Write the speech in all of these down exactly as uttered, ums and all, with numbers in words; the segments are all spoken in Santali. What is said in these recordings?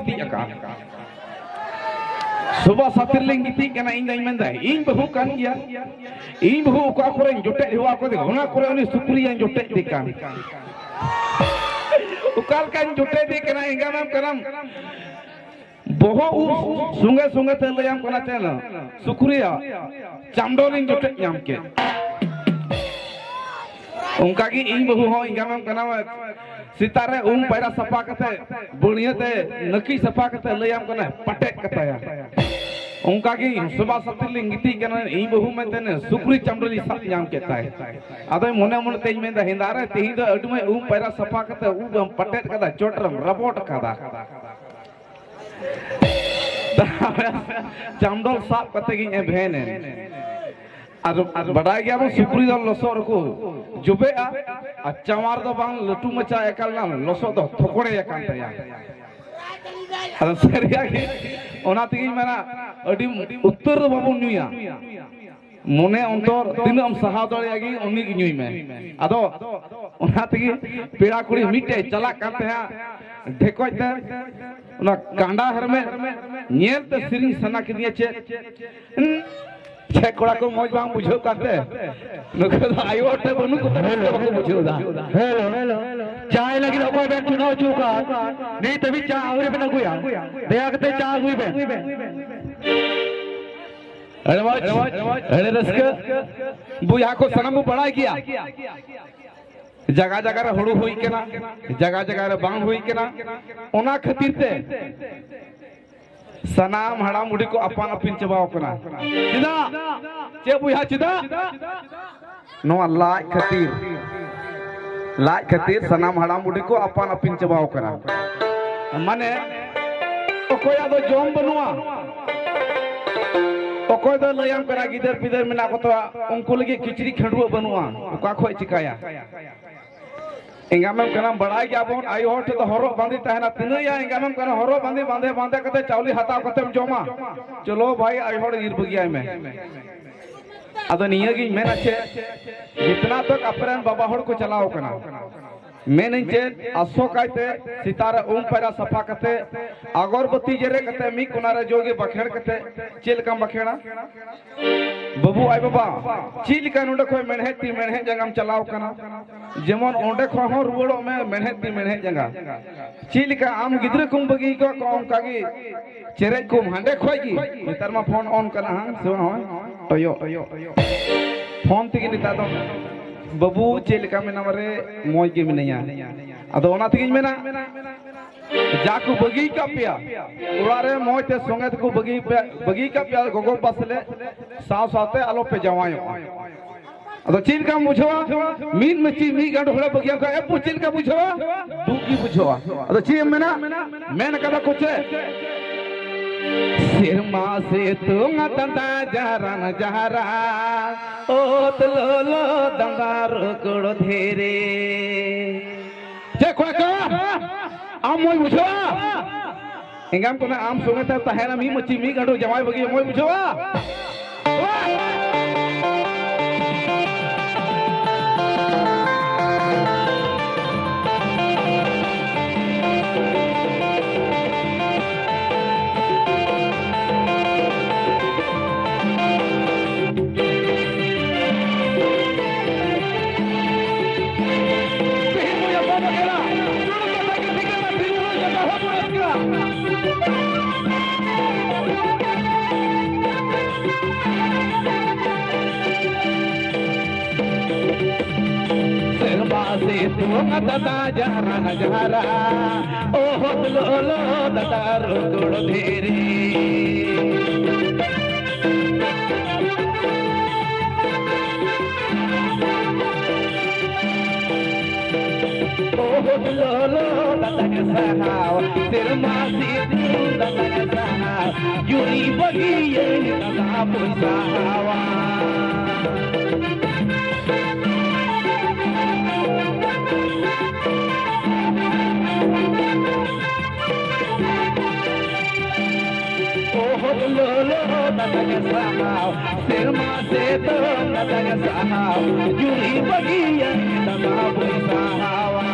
ᱜᱤᱛᱤᱡ ᱟᱠᱟᱱ᱾ ᱥᱚᱵᱷᱟ ᱥᱟᱛᱷᱤ ᱨᱮᱞᱤᱧ ᱜᱤᱛᱤᱡ ᱠᱟᱱᱟ, ᱤᱧ ᱫᱚᱧ ᱢᱮᱱᱫᱟ, ᱤᱧ ᱵᱟᱹᱦᱩ ᱠᱟᱱ ᱜᱮᱭᱟ, ᱤᱧ ᱵᱟᱹᱦᱩ ᱚᱠᱟ ᱠᱚᱨᱮᱧ ᱡᱚᱴᱮᱫ ᱦᱮᱣᱟ ᱠᱟᱫᱮ, ᱚᱱᱟ ᱠᱚᱨᱮ ᱩᱱᱤ ᱥᱩᱠᱨᱤᱭᱟᱧ ᱡᱚᱴᱮᱫ ᱫᱮ ᱠᱟᱱ᱾ ᱚᱠᱟ ᱞᱮᱠᱟᱧ ᱡᱚᱴᱮᱫ ᱫᱮ ᱠᱟᱱᱟ, ᱮᱸᱜᱟᱢᱮᱢ ᱠᱟᱱᱟᱢ, ᱵᱚᱦᱚᱜ ᱩᱵ ᱥᱚᱸᱜᱮ ᱥᱚᱸᱜᱮ ᱛᱮ ᱞᱟᱹᱭᱟᱢ ᱠᱟᱱᱟ ᱪᱮᱫ, ᱥᱩᱠᱨᱤᱭᱟ ᱪᱟᱢᱰᱚᱞᱤᱧ ᱡᱚᱴᱮᱫ ᱧᱟᱢ ᱠᱮᱫ᱾ ᱚᱱᱠᱟᱜᱮ ᱤᱧ ᱵᱟᱹᱦᱩ ᱦᱚᱸ ᱮᱸᱜᱟᱢᱮᱢ ᱠᱟᱱᱟ, ᱥᱮᱛᱟᱜ ᱨᱮ ᱩᱢ ᱯᱟᱭᱨᱟ ᱥᱟᱯᱷᱟ ᱠᱟᱛᱮ, ᱵᱟᱹᱲᱤᱭᱟᱹ ᱛᱮ ᱱᱟᱹᱠᱤᱡ ᱥᱟᱯᱷᱟ ᱠᱟᱛᱮ ᱞᱟᱹᱭᱟᱢ ᱠᱟᱱᱟ ᱯᱟᱴᱮᱫ ᱠᱟᱛᱟᱭᱟ᱾ ᱚᱱᱠᱟᱜᱮ ᱥᱚᱵᱷᱟ ᱥᱟᱛᱷᱤ ᱨᱮᱞᱤᱧ ᱜᱤᱛᱤᱡ ᱠᱟᱱᱟ, ᱤᱧ ᱵᱟᱹᱦᱩ ᱢᱮᱱᱛᱮ ᱥᱩᱠᱨᱤ ᱪᱟᱢᱰᱚᱞᱤᱧ ᱥᱟᱵ ᱧᱟᱢ ᱠᱮᱫ ᱛᱟᱭ᱾ ᱟᱫᱚ ᱢᱚᱱᱮ ᱢᱚᱱᱮ ᱛᱮᱧ ᱢᱮᱱᱫᱟ, ᱦᱮᱸᱫᱟ ᱨᱮ ᱛᱮᱦᱮᱧ ᱫᱚ ᱟᱹᱰᱤ ᱢᱚᱡᱽ ᱩᱢ ᱯᱟᱭᱨᱟ ᱥᱟᱯᱷᱟ ᱠᱟᱛᱮ ᱩᱵ ᱮᱢ ᱯᱟᱴᱮᱫ ᱠᱟᱫᱟ, ᱪᱚᱴ ᱨᱮᱢ ᱨᱟᱵᱚᱴ ᱠᱟᱫᱟ᱾ ᱪᱟᱢᱰᱚᱞ ᱥᱟᱵ ᱠᱟᱛᱮ ᱜᱤᱧ ᱮᱵᱷᱮᱱ ᱮᱱ᱾ ᱟᱨ ᱵᱟᱰᱟᱭ ᱜᱮᱭᱟᱵᱚᱱ, ᱥᱩᱠᱨᱤ ᱫᱚ ᱞᱚᱥᱚᱫ ᱨᱮᱠᱚ ᱡᱚᱵᱮᱜᱼᱟ, ᱟᱨ ᱪᱟᱶᱟᱨ ᱫᱚ ᱵᱟᱝ, ᱞᱟᱹᱴᱩ ᱢᱟᱪᱷᱟ ᱮᱠᱟᱞ ᱱᱟ ᱞᱚᱥᱚᱫ ᱫᱚ ᱛᱷᱚᱠᱲᱮ ᱟᱠᱟᱱ ᱛᱟᱭᱟ᱾ ᱟᱫᱚ ᱥᱟᱹᱨᱤᱭᱟᱜ ᱜᱮ, ᱚᱱᱟ ᱛᱮᱜᱤᱧ ᱢᱮᱱᱟ, ᱟᱹᱰᱤ ᱩᱛᱟᱹᱨ ᱫᱚ ᱵᱟᱵᱚᱱ ᱧᱩᱭᱟ᱾ ᱢᱚᱱᱮ ᱚᱱᱛᱚᱨ ᱛᱤᱱᱟᱹᱜ ᱮᱢ ᱥᱟᱦᱟᱣ ᱫᱟᱲᱮᱭᱟᱜᱼᱟ ᱜᱮ, ᱩᱱᱤ ᱜᱮ ᱧᱩᱭ ᱢᱮ᱾ ᱟᱫᱚ ᱚᱱᱟ ᱛᱮᱜᱮ ᱯᱮᱲᱟ ᱠᱩᱲᱤ ᱢᱤᱫᱴᱮᱡ ᱪᱟᱞᱟᱜ ᱠᱟᱱ ᱛᱟᱦᱮᱸᱫ ᱰᱷᱮᱠᱚᱡ ᱛᱮ, ᱚᱱᱟ ᱠᱟᱸᱰᱟ ᱦᱮᱨᱢᱮᱫ ᱧᱮᱞ ᱛᱮ ᱥᱮᱨᱮᱧ ᱥᱟᱱᱟ ᱠᱮᱫᱤᱧᱟ ᱪᱮᱫ᱾ ᱦᱩᱸ, ᱪᱮᱫ ᱠᱚᱲᱟ ᱠᱚ ᱢᱚᱡᱽ ᱵᱟᱝ ᱵᱩᱡᱷᱟᱹᱜ ᱠᱟᱱ ᱛᱮ, ᱱᱩᱠᱩ ᱫᱚ ᱟᱭᱳ ᱦᱚᱲ ᱴᱷᱮᱱ ᱵᱟᱹᱱᱩᱜ ᱠᱚᱛᱟ ᱵᱚᱞᱮ ᱵᱟᱠᱚ ᱵᱩᱡᱷᱟᱹᱣ ᱫᱟ᱾ ᱦᱮᱞᱳ, ᱦᱮᱞᱳ, ᱪᱟᱭ ᱞᱟᱹᱜᱤᱫ ᱚᱠᱚᱭ ᱵᱮᱱ ᱪᱩᱱᱟᱹᱣ ᱦᱚᱪᱚ ᱟᱠᱟᱫ? ᱱᱤᱛ ᱦᱟᱹᱵᱤᱡ ᱪᱟ ᱟᱹᱣᱨᱤ ᱵᱮᱱ ᱟᱹᱜᱩᱭᱟ᱾ ᱫᱟᱭᱟ ᱠᱟᱛᱮ ᱪᱟ ᱟᱹᱜᱩᱭ ᱵᱮᱱ᱾ ᱟᱹᱰᱤ ᱢᱚᱡᱽ, ᱟᱹᱰᱤ ᱨᱟᱹᱥᱠᱟᱹ᱾ ᱵᱚᱭᱦᱟ ᱠᱚ ᱥᱟᱱᱟᱢ ᱵᱚ ᱵᱟᱲᱟᱭ ᱜᱮᱭᱟ, ᱡᱟᱭᱜᱟ ᱡᱟᱭᱜᱟ ᱨᱮ ᱦᱩᱲᱩ ᱦᱩᱭ ᱠᱟᱱᱟ, ᱡᱟᱭᱜᱟ ᱡᱟᱭᱜᱟ ᱨᱮ ᱵᱟᱝ ᱦᱩᱭ ᱠᱟᱱᱟ᱾ ᱚᱱᱟ ᱠᱷᱟᱹᱛᱤᱨ ᱛᱮ ᱥᱟᱱᱟᱢ ᱦᱟᱲᱟᱢ ᱵᱩᱰᱷᱤ ᱠᱚ ᱟᱯᱟᱱ ᱟᱹᱯᱤᱱ ᱪᱟᱵᱟᱣ ᱠᱟᱱᱟ᱾ ᱪᱮᱫᱟᱜ? ᱪᱮᱫ ᱵᱚᱭᱦᱟ, ᱪᱮᱫᱟᱜ? ᱱᱚᱣᱟ ᱞᱟᱡ ᱠᱷᱟᱹᱛᱤᱨ, ᱞᱟᱡ ᱠᱷᱟᱹᱛᱤᱨ ᱥᱟᱱᱟᱢ ᱦᱟᱲᱟᱢ ᱵᱩᱰᱷᱤ ᱠᱚ ᱟᱯᱟᱱ ᱟᱹᱯᱤᱱ ᱪᱟᱵᱟᱣ ᱠᱟᱱᱟ᱾ ᱢᱟᱱᱮ, ᱚᱠᱚᱭᱟᱜ ᱫᱚ ᱡᱚᱢ ᱵᱟᱹᱱᱩᱜᱼᱟ, ᱚᱠᱚᱭ ᱫᱚ ᱞᱟᱹᱭᱟᱢ ᱠᱟᱱᱟ ᱜᱤᱫᱟᱹᱨ ᱯᱤᱫᱟᱹᱨ ᱢᱮᱱᱟᱜ ᱠᱚᱛᱟ, ᱩᱱᱠᱩ ᱞᱟᱹᱜᱤᱫ ᱠᱤᱪᱨᱤᱡ ᱠᱷᱟᱹᱰᱩᱣᱟᱹᱜ ᱵᱟᱹᱱᱩᱜᱼᱟ, ᱚᱠᱟ ᱠᱷᱚᱡ ᱪᱤᱠᱟᱭᱟ? ᱮᱸᱜᱟᱢᱮᱢ ᱠᱟᱱᱟᱢ, ᱵᱟᱲᱟᱭ ᱜᱮᱭᱟᱵᱚᱱ, ᱟᱭᱳ ᱦᱚᱲ ᱴᱷᱮᱱ ᱫᱚ ᱦᱚᱨᱚᱜ ᱵᱟᱸᱫᱮ ᱛᱟᱦᱮᱱᱟ᱾ ᱛᱤᱱᱟᱹᱜ ᱭᱟ ᱮᱸᱜᱟᱢᱮᱢ ᱠᱟᱱᱟ, ᱦᱚᱨᱚᱜ ᱵᱟᱸᱫᱮ, ᱵᱟᱸᱫᱮ, ᱵᱟᱸᱫᱮ ᱠᱟᱛᱮ ᱪᱟᱣᱞᱮ ᱦᱟᱛᱟᱣ ᱠᱟᱛᱮᱢ ᱡᱚᱢᱟ᱾ ᱪᱚᱞᱚ ᱵᱷᱟᱭ, ᱟᱭᱳ ᱦᱚᱲ ᱤᱨ ᱵᱟᱹᱜᱤᱭᱟᱭ ᱢᱮ᱾ ᱟᱫᱚ ᱱᱤᱭᱟᱹ ᱜᱤᱧ ᱢᱮᱱᱟ ᱪᱮᱫ, ᱡᱤᱛᱱᱟ ᱛᱚᱠ ᱟᱯᱮᱨᱮᱱ ᱵᱟᱵᱟ ᱦᱚᱲ ᱠᱚ ᱪᱟᱞᱟᱣ ᱠᱟᱱᱟ, ᱢᱮᱱᱟᱹᱧ ᱪᱮᱫ, ᱟᱥᱚᱠᱟᱭᱛᱮ ᱥᱮᱛᱟᱜ ᱨᱮ ᱩᱢ ᱯᱟᱭᱨᱟ ᱥᱟᱯᱷᱟ ᱠᱟᱛᱮ, ᱟᱜᱚᱨᱵᱟᱹᱛᱤ ᱡᱮᱨᱮᱫ ᱠᱟᱛᱮ, ᱢᱤᱫ ᱠᱚᱱᱟ ᱨᱮ ᱡᱳᱜᱮ ᱵᱟᱠᱷᱮᱲ ᱠᱟᱛᱮ, ᱪᱮᱫ ᱞᱮᱠᱟᱢ ᱵᱟᱠᱷᱮᱲᱟ? ᱵᱟᱹᱵᱩ ᱟᱭ ᱵᱟᱵᱟ, ᱪᱮᱫ ᱞᱮᱠᱟ ᱱᱚᱰᱮ ᱠᱷᱚᱱ ᱢᱮᱬᱦᱮᱫ ᱛᱤ ᱢᱮᱬᱦᱮᱫ ᱡᱟᱸᱜᱟᱢ ᱪᱟᱞᱟᱣ ᱠᱟᱱᱟ, ᱡᱮᱢᱚᱱ ᱚᱸᱰᱮ ᱠᱷᱚᱱ ᱦᱚᱸ ᱨᱩᱣᱟᱹᱲᱚᱜ ᱢᱮ ᱢᱮᱬᱦᱮᱫ ᱛᱤ ᱢᱮᱬᱦᱮᱫ ᱡᱟᱸᱜᱟ᱾ ᱪᱮᱫ ᱞᱮᱠᱟ ᱟᱢ ᱜᱤᱫᱽᱨᱟᱹ ᱠᱚᱢ ᱵᱟᱹᱜᱤ ᱟᱠᱟᱫ ᱠᱚᱣᱟ, ᱚᱱᱠᱟ ᱜᱮ ᱪᱮᱨᱮᱡ ᱠᱚᱢ ᱦᱟᱸᱰᱮ ᱠᱷᱚᱡ ᱜᱮ᱾ ᱱᱮᱛᱟᱨ ᱢᱟ ᱯᱷᱳᱱ ᱚᱱ ᱠᱟᱱᱟ, ᱦᱟᱝ ᱥᱮ ᱵᱟᱝ? ᱦᱳᱭ, ᱴᱚᱭᱚᱜ᱾ ᱯᱷᱳᱱ ᱛᱮᱜᱮ ᱱᱮᱛᱟᱨ ᱫᱚ᱾ ᱵᱟᱹᱵᱩ, ᱪᱮᱫ ᱞᱮᱠᱟ ᱢᱮᱱᱟᱢ ᱨᱮ? ᱢᱚᱡᱽ ᱜᱮ ᱢᱤᱱᱟᱹᱧᱟ᱾ ᱟᱫᱚ ᱚᱱᱟ ᱛᱮᱜᱤᱧ ᱢᱮᱱᱟ, ᱡᱟ ᱠᱚ ᱵᱟᱹᱜᱤ ᱠᱟᱜ ᱯᱮᱭᱟ, ᱚᱲᱟᱜ ᱨᱮ ᱢᱚᱡᱽ ᱛᱮ ᱥᱚᱸᱜᱮ ᱛᱮᱠᱚ ᱵᱟᱹᱜᱤ ᱯᱮ, ᱵᱟᱹᱜᱤ ᱠᱟᱜ ᱯᱮᱭᱟ ᱜᱚᱜᱚ ᱵᱟᱵᱟ ᱥᱮᱞᱮᱫ, ᱥᱟᱶ ᱥᱟᱶᱛᱮ ᱟᱞᱚ ᱯᱮ ᱡᱟᱶᱟᱭᱚᱜᱼᱟ᱾ ᱟᱫᱚ ᱪᱮᱫ ᱞᱮᱠᱟᱢ ᱵᱩᱡᱷᱟᱹᱣᱟ? ᱢᱤᱫ ᱢᱟᱹᱪᱤ ᱢᱤᱫ ᱜᱟᱸᱰᱚ ᱦᱚᱲᱮ ᱵᱟᱹᱜᱤᱭᱟᱢ ᱠᱷᱟᱱ, ᱮ ᱯᱩ, ᱪᱮᱫ ᱞᱮᱠᱟ ᱵᱩᱡᱷᱟᱹᱣᱟ? ᱫᱩᱠ ᱜᱮ ᱵᱩᱡᱷᱟᱹᱣᱟ᱾ ᱟᱫᱚ ᱪᱮᱫ ᱮᱢ ᱢᱮᱱᱟ? ᱢᱮᱱ ᱠᱟᱫᱟ ᱠᱚ ᱪᱮᱫ? ᱥᱮᱨᱢᱟ ᱥᱤᱛᱩᱝ ᱫᱟᱸᱫᱟ ᱡᱟᱨᱟᱱ ᱡᱟᱦᱟᱨᱟ, ᱚᱛ ᱞᱚᱞᱚ ᱫᱟᱸᱫᱟ ᱨᱩᱠᱩᱲ ᱫᱷᱤᱨᱤ᱾ ᱪᱮᱫ ᱠᱚ ᱮᱠᱟ? ᱟᱢ ᱢᱚᱡᱽ ᱵᱩᱡᱷᱟᱹᱣᱟ? ᱮᱸᱜᱟᱢ ᱠᱚ ᱢᱮᱱᱟ, ᱟᱢ ᱥᱚᱸᱜᱮ ᱛᱮ ᱛᱟᱦᱮᱱᱟ, ᱢᱤᱫ ᱢᱟᱹᱪᱤ ᱢᱤᱫ ᱜᱟᱸᱰᱚ ᱡᱟᱶᱟᱭ ᱵᱟᱹᱜᱤ, ᱢᱚᱡᱽ ᱵᱩᱡᱷᱟᱹᱣᱟ? ᱥᱮᱨᱢᱟ ᱥᱤᱛᱩᱝ ᱫᱟᱫᱟ ᱡᱟᱦᱨᱟ ᱱᱟᱡᱦᱟᱨᱟ, ᱚᱦᱚᱫ ᱞᱚᱞᱚ ᱫᱟᱫᱟ ᱨᱩᱠᱩᱲ ᱫᱷᱤᱨᱤ᱾ ᱚᱦᱚᱫ ᱞᱚᱞᱚ ᱫᱟᱫᱟ ᱜᱮ ᱥᱟᱦᱟᱣ, ᱥᱮᱨᱢᱟ ᱥᱤᱛᱩᱝ ᱫᱟᱫᱟ ᱜᱮ ᱥᱟᱦᱟᱣ, ᱡᱩᱨᱤ ᱵᱟᱹᱜᱤᱭᱟᱹᱧ ᱫᱟᱫᱟ ᱵᱟᱹᱧ ᱥᱟᱦᱟᱣᱟ᱾ ᱚᱦᱚᱫ ᱞᱚᱞᱚ ᱫᱟᱫᱟ ᱜᱮ ᱥᱟᱦᱟᱣ, ᱥᱮᱨᱢᱟ ᱥᱤᱛᱩᱝ ᱫᱟᱫᱟ ᱜᱮ ᱥᱟᱦᱟᱣ, ᱡᱩᱨᱤ ᱵᱟᱹᱜᱤᱭᱟᱹᱧ ᱫᱟᱫᱟ ᱵᱟᱹᱧ ᱥᱟᱦᱟᱣᱟ᱾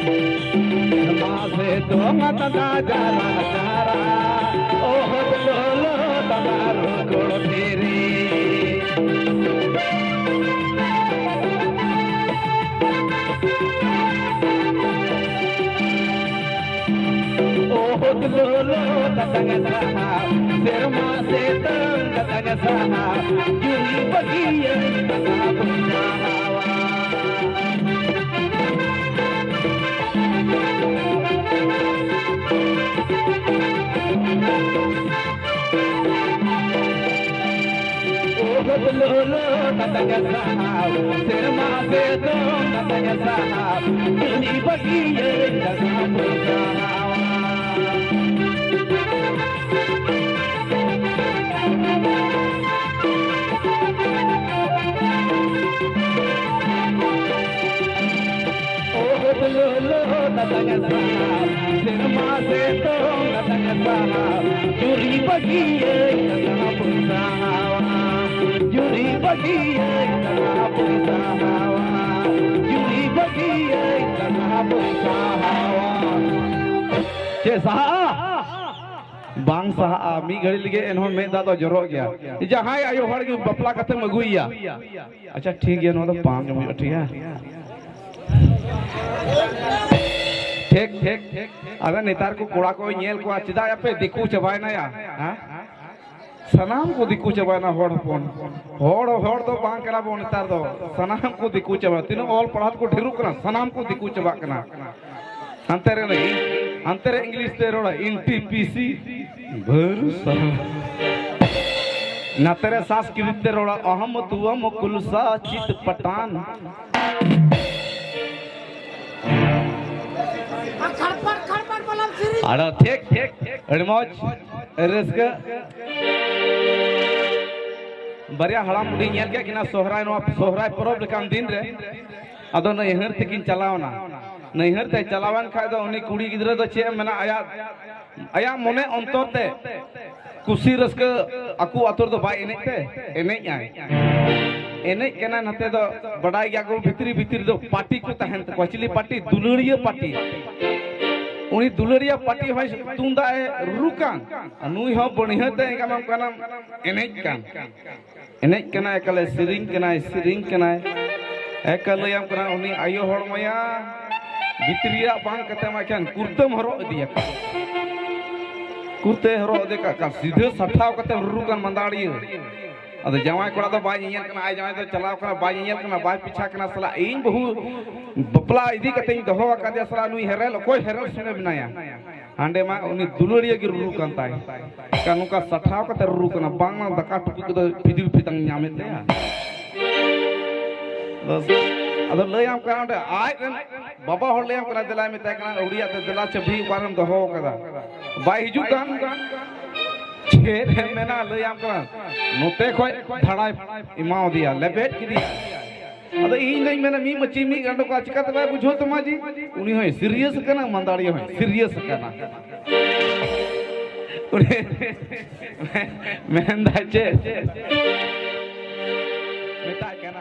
ᱥᱮᱨᱢᱟ ᱥᱤᱛᱩᱝ ᱛᱟᱱᱟ ᱡᱟᱨᱟ ᱡᱟᱨᱟ, ᱚᱦᱚᱫ ᱞᱚᱞᱚ ᱛᱟᱱᱟ ᱨᱩᱠᱩᱲ ᱫᱷᱤᱨᱤ᱾ ᱚᱦᱚᱫ ᱞᱚᱞᱚ ᱛᱟᱛᱟᱝ ᱥᱟᱦᱟᱣ, ᱥᱮᱨᱢᱟ ᱥᱤᱛᱩᱝ ᱛᱟᱛᱟᱝ ᱥᱟᱦᱟᱣ, ᱡᱩᱨᱤ ᱵᱟᱹᱜᱤᱭᱟᱹᱧ ᱛᱟᱛᱟ ᱵᱟᱹᱧ ᱥᱟᱦᱟᱣᱟ᱾ ᱚᱦᱚᱫ ᱞᱚᱞᱚ ᱠᱟᱛᱟᱧᱟ ᱥᱟᱦᱟᱣ, ᱥᱮᱨᱢᱟ ᱥᱤᱛᱩᱝ ᱠᱟᱛᱟᱧᱟ ᱥᱟᱦᱟᱣ, ᱡᱩᱨᱤ ᱵᱟᱹᱜᱤᱭᱟᱹᱧ ᱛᱟᱛᱟ ᱵᱟᱹᱧ ᱥᱟᱦᱟᱣᱟ᱾ ᱚᱦᱚᱫ ᱞᱚᱞᱚ ᱠᱟᱛᱟᱧᱟ ᱥᱟᱦᱟᱣ, ᱥᱮᱨᱢᱟ ᱥᱤᱛᱩᱝ ᱠᱟᱛᱟᱧᱟ ᱥᱟᱦᱟᱣ, ᱡᱩᱨᱤ ᱵᱟᱹᱜᱤᱭᱟᱹᱧ ᱛᱟᱛᱟ ᱵᱟᱹᱧ ᱥᱟᱦᱟᱣᱟ᱾ ᱡᱩᱨᱤ ᱵᱟᱹᱜᱤᱭᱟᱹᱧ ᱛᱟᱛᱟ ᱵᱟᱹᱧ ᱥᱟᱦᱟᱣᱟ᱾ ᱡᱩᱨᱤ ᱵᱟᱹᱜᱤᱭᱟᱹᱧ ᱛᱟᱛᱟ ᱵᱟᱹᱧ ᱥᱟᱦᱟᱣᱟ᱾ ᱪᱮᱫ ᱥᱟᱦᱟᱜᱼᱟ? ᱵᱟᱝ ᱥᱟᱦᱟᱜᱼᱟ᱾ ᱢᱤᱫ ᱜᱷᱟᱹᱲᱤ ᱞᱟᱹᱜᱤᱫ ᱮᱱᱦᱚᱸ ᱢᱮᱫ ᱫᱟᱜ ᱫᱚ ᱡᱚᱨᱚᱜ ᱜᱮᱭᱟ᱾ ᱡᱟᱦᱟᱸᱭ ᱟᱭᱳ ᱦᱚᱲ ᱜᱮ ᱵᱟᱯᱞᱟ ᱠᱟᱛᱮᱢ ᱟᱹᱜᱩᱭᱮᱭᱟ, ᱟᱪᱪᱷᱟ, ᱴᱷᱤᱠ ᱜᱮᱭᱟ, ᱱᱚᱣᱟ ᱫᱚ ᱵᱟᱝ ᱡᱚᱢ ᱦᱩᱭᱩᱜᱼᱟ, ᱴᱷᱤᱠ ᱜᱮᱭᱟ? ᱴᱷᱤᱠ, ᱴᱷᱤᱠ᱾ ᱟᱫᱚ ᱱᱮᱛᱟᱨ ᱠᱚ ᱠᱚᱲᱟ ᱠᱚ ᱧᱮᱞ ᱠᱚᱣᱟ, ᱪᱮᱫᱟᱜ ᱭᱟᱯᱮ ᱫᱤᱠᱩ ᱪᱟᱵᱟᱭᱮᱱᱟ ᱭᱟ? ᱦᱮᱸ? ᱥᱟᱱᱟᱢ ᱠᱚ ᱫᱤᱠᱩ ᱪᱟᱵᱟᱭᱮᱱᱟ, ᱦᱚᱲ ᱦᱚᱯᱚᱱ᱾ ᱦᱚᱲ, ᱦᱚᱲ ᱫᱚ ᱵᱟᱝ ᱠᱟᱱᱟ ᱵᱚᱱ ᱱᱮᱛᱟᱨ ᱫᱚ᱾ ᱥᱟᱱᱟᱢ ᱠᱚ ᱫᱤᱠᱩ ᱪᱟᱵᱟ᱾ ᱛᱤᱱᱟᱹᱜ ᱚᱞ ᱯᱟᱲᱦᱟᱣ ᱠᱚ ᱰᱷᱮᱨᱚᱜ ᱠᱟᱱᱟ, ᱥᱟᱱᱟᱢ ᱠᱚ ᱫᱤᱠᱩ ᱪᱟᱵᱟᱜ ᱠᱟᱱᱟ᱾ ᱦᱟᱱᱛᱮ ᱨᱮ, ᱦᱟᱱᱛᱮ ᱨᱮ ᱤᱝᱞᱤᱥ ᱛᱮ ᱨᱚᱲᱟ, ᱮᱱ ᱴᱤ ᱯᱤ ᱥᱤ, ᱵᱷᱟᱹᱨᱩ ᱥᱟᱦᱟ᱾ ᱱᱟᱛᱮ ᱨᱮ ᱥᱟᱸᱥᱠᱨᱤᱛ ᱛᱮ ᱨᱚᱲᱟ, ᱟᱦᱟᱢ ᱛᱩᱣᱟᱢ ᱠᱩᱞᱥᱟ ᱪᱤᱛ ᱯᱟᱴᱟᱱ᱾ ᱟᱫᱚ ᱴᱷᱤᱠ, ᱟᱹᱰᱤ ᱢᱚᱡᱽ, ᱟᱹᱰᱤ ᱨᱟᱹᱥᱠᱟᱹ᱾ ᱵᱟᱨᱭᱟ ᱦᱟᱲᱟᱢ ᱵᱩᱰᱷᱤ ᱧᱮᱞ ᱠᱮᱫ ᱠᱤᱱᱟ ᱥᱚᱦᱨᱟᱭ, ᱱᱚᱣᱟ ᱥᱚᱦᱨᱟᱭ ᱯᱚᱨᱚᱵᱽ ᱞᱮᱠᱟᱱ ᱫᱤᱱ ᱨᱮ᱾ ᱟᱫᱚ ᱱᱟᱹᱭᱦᱟᱹᱨ ᱛᱮᱠᱤᱱ ᱪᱟᱞᱟᱣᱱᱟ᱾ ᱱᱟᱹᱭᱦᱟᱹᱨ ᱛᱮ ᱪᱟᱞᱟᱣᱮᱱ ᱠᱷᱟᱡ ᱫᱚ ᱩᱱᱤ ᱠᱩᱲᱤ ᱜᱤᱫᱽᱨᱟᱹ ᱫᱚ ᱪᱮᱫ ᱮᱢ ᱢᱮᱱᱟ, ᱟᱭᱟᱜ, ᱟᱭᱟᱜ ᱢᱚᱱᱮ ᱚᱱᱛᱚᱨ ᱛᱮ ᱠᱩᱥᱤ ᱨᱟᱹᱥᱠᱟᱹ ᱟᱠᱚ ᱟᱛᱳ ᱨᱮᱫᱚ ᱵᱟᱭ ᱮᱱᱮᱡ ᱛᱮ, ᱮᱱᱮᱡ ᱟᱭ᱾ ᱮᱱᱮᱡ ᱠᱟᱱᱟᱭ ᱱᱟᱛᱮ ᱫᱚ, ᱵᱟᱰᱟᱭ ᱜᱮᱭᱟ ᱠᱚ ᱵᱷᱤᱛᱨᱤ ᱵᱷᱤᱛᱨᱤ ᱫᱚ ᱯᱟᱹᱴᱤ ᱠᱚ ᱛᱟᱦᱮᱱ ᱛᱟᱠᱚᱣᱟ᱾ ᱪᱤᱞᱤ ᱯᱟᱹᱴᱤ? ᱫᱩᱞᱟᱹᱲᱤᱭᱟᱹ ᱯᱟᱹᱴᱤ᱾ ᱩᱱᱤ ᱫᱩᱞᱟᱹᱲᱤᱭᱟᱹ ᱯᱟᱹᱴᱤ ᱦᱚᱸᱭ ᱛᱩᱢᱫᱟᱜ ᱮ ᱨᱩ ᱠᱟᱱ, ᱟᱨ ᱱᱩᱭ ᱦᱚᱸ ᱵᱟᱹᱲᱦᱤᱭᱟᱹ ᱛᱮ ᱮᱱᱠᱷᱟᱱ ᱮᱱᱮᱡ ᱠᱟᱱ᱾ ᱮᱱᱮᱡ ᱠᱟᱱᱟᱭ, ᱮᱠᱟᱞᱮ ᱥᱮᱨᱮᱧ ᱠᱟᱱᱟᱭ, ᱥᱮᱨᱮᱧ ᱠᱟᱱᱟᱭ᱾ ᱮᱠᱟᱞ ᱞᱟᱹᱭᱟᱢ ᱠᱟᱱᱟ, ᱩᱱᱤ ᱟᱭᱳ ᱦᱚᱲ ᱢᱟᱭᱟ ᱵᱷᱤᱛᱨᱤᱭᱟᱜ ᱵᱟᱝ ᱠᱟᱛᱮ ᱢᱟ ᱮᱠᱷᱮᱱ ᱠᱩᱨᱛᱟᱹᱢ ᱦᱚᱨᱚᱜ ᱤᱫᱤᱭᱟᱠᱟᱫ᱾ ᱠᱩᱨᱛᱟᱹᱭ ᱦᱚᱨᱚᱜ ᱤᱫᱤ ᱠᱟᱜ ᱠᱷᱟᱱ ᱥᱤᱫᱷᱟᱹ ᱥᱟᱴᱷᱟᱣ ᱠᱟᱛᱮ ᱨᱩᱨᱩ ᱠᱟᱱ ᱢᱟᱸᱫᱟᱲᱤᱭᱟᱹ᱾ ᱟᱫᱚ ᱡᱟᱶᱟᱭ ᱠᱚᱲᱟ ᱫᱚ ᱵᱟᱭ ᱧᱮᱧᱮᱞ ᱠᱟᱱᱟ, ᱟᱡ ᱡᱟᱶᱟᱭ ᱫᱚ ᱪᱟᱞᱟᱣ ᱠᱟᱱᱟ, ᱵᱟᱭ ᱧᱮᱧᱮᱞ ᱠᱟᱱᱟ, ᱵᱟᱭ ᱯᱤᱪᱷᱟ ᱠᱟᱱᱟ᱾ ᱥᱟᱞᱟ ᱤᱧ ᱵᱟᱹᱦᱩ ᱵᱟᱯᱞᱟ ᱤᱫᱤ ᱠᱟᱛᱮᱧ ᱫᱚᱦᱚ ᱟᱠᱟᱫᱮᱭᱟ, ᱥᱟᱞᱟ ᱱᱩᱭ ᱦᱮᱨᱮᱞ, ᱚᱠᱚᱭ ᱦᱮᱨᱮᱞ ᱥᱩᱱᱮ ᱢᱮᱱᱟᱭᱟ? ᱦᱟᱸᱰᱮ ᱢᱟ ᱩᱱᱤ ᱫᱩᱞᱟᱹᱲᱤᱭᱟᱹ ᱜᱮ ᱨᱩᱨᱩ ᱠᱟᱱ ᱛᱟᱭ᱾ ᱮᱱᱠᱷᱟᱱ ᱱᱚᱝᱠᱟ ᱥᱟᱴᱷᱟᱣ ᱠᱟᱛᱮ ᱨᱩᱨᱩ ᱠᱟᱱᱟ, ᱵᱟᱝᱢᱟ ᱫᱟᱠᱟ ᱴᱩᱠᱩᱡ ᱠᱚᱫᱚ ᱯᱷᱤᱫᱤᱲ ᱯᱷᱤᱫᱟᱝ ᱧᱟᱢᱮᱫ ᱛᱟᱭᱟ᱾ ᱟᱫᱚ, ᱟᱫᱚ ᱞᱟᱹᱭᱟᱢ ᱠᱟᱱᱟ ᱚᱸᱰᱮ ᱟᱡ ᱨᱮᱱ ᱵᱟᱵᱟ ᱦᱚᱲ ᱞᱟᱹᱭᱟᱢ ᱠᱟᱱᱟ, ᱫᱮᱞᱟᱭ ᱢᱮᱛᱟᱭ ᱠᱟᱱᱟ, ᱟᱹᱣᱲᱤᱭᱟᱜ ᱛᱮ ᱫᱮᱞᱟ ᱪᱟᱹᱵᱷᱤ ᱚᱠᱟᱨᱮᱢ ᱫᱚᱦᱚ ᱟᱠᱟᱫᱟ? ᱵᱟᱭ ᱦᱤᱡᱩᱜ ᱠᱟᱱ᱾ ᱪᱮᱫ ᱮᱢ ᱢᱮᱱᱟ, ᱞᱟᱹᱭᱟᱢ ᱠᱟᱱᱟ, ᱱᱚᱛᱮ ᱠᱷᱚᱡ ᱫᱷᱟᱲᱟᱭ ᱮᱢᱟᱣᱟᱫᱮᱭᱟ, ᱞᱮᱵᱮᱫ ᱠᱮᱫᱮᱭᱟ᱾ ᱟᱫᱚ ᱤᱧ ᱫᱚᱧ ᱢᱮᱱᱟ, ᱢᱤᱫ ᱢᱟᱹᱪᱤ ᱢᱤᱫ ᱜᱟᱸᱰᱚ ᱠᱚᱜᱼᱟ, ᱪᱤᱠᱟᱹᱛᱮ ᱵᱟᱭ ᱵᱩᱡᱷᱟᱹᱣ ᱛᱟᱢᱟ ᱡᱮ ᱩᱱᱤ ᱦᱚᱸᱭ ᱥᱤᱨᱤᱭᱟᱥ ᱟᱠᱟᱱᱟ, ᱢᱟᱱᱫᱟᱲᱤᱭᱟᱹ ᱦᱚᱸᱭ ᱥᱤᱨᱤᱭᱟᱥ ᱟᱠᱟᱱᱟ᱾ ᱩᱱᱤ ᱢᱮᱱᱫᱟᱭ ᱪᱮᱫ? ᱢᱮᱛᱟᱭ ᱠᱟᱱᱟ,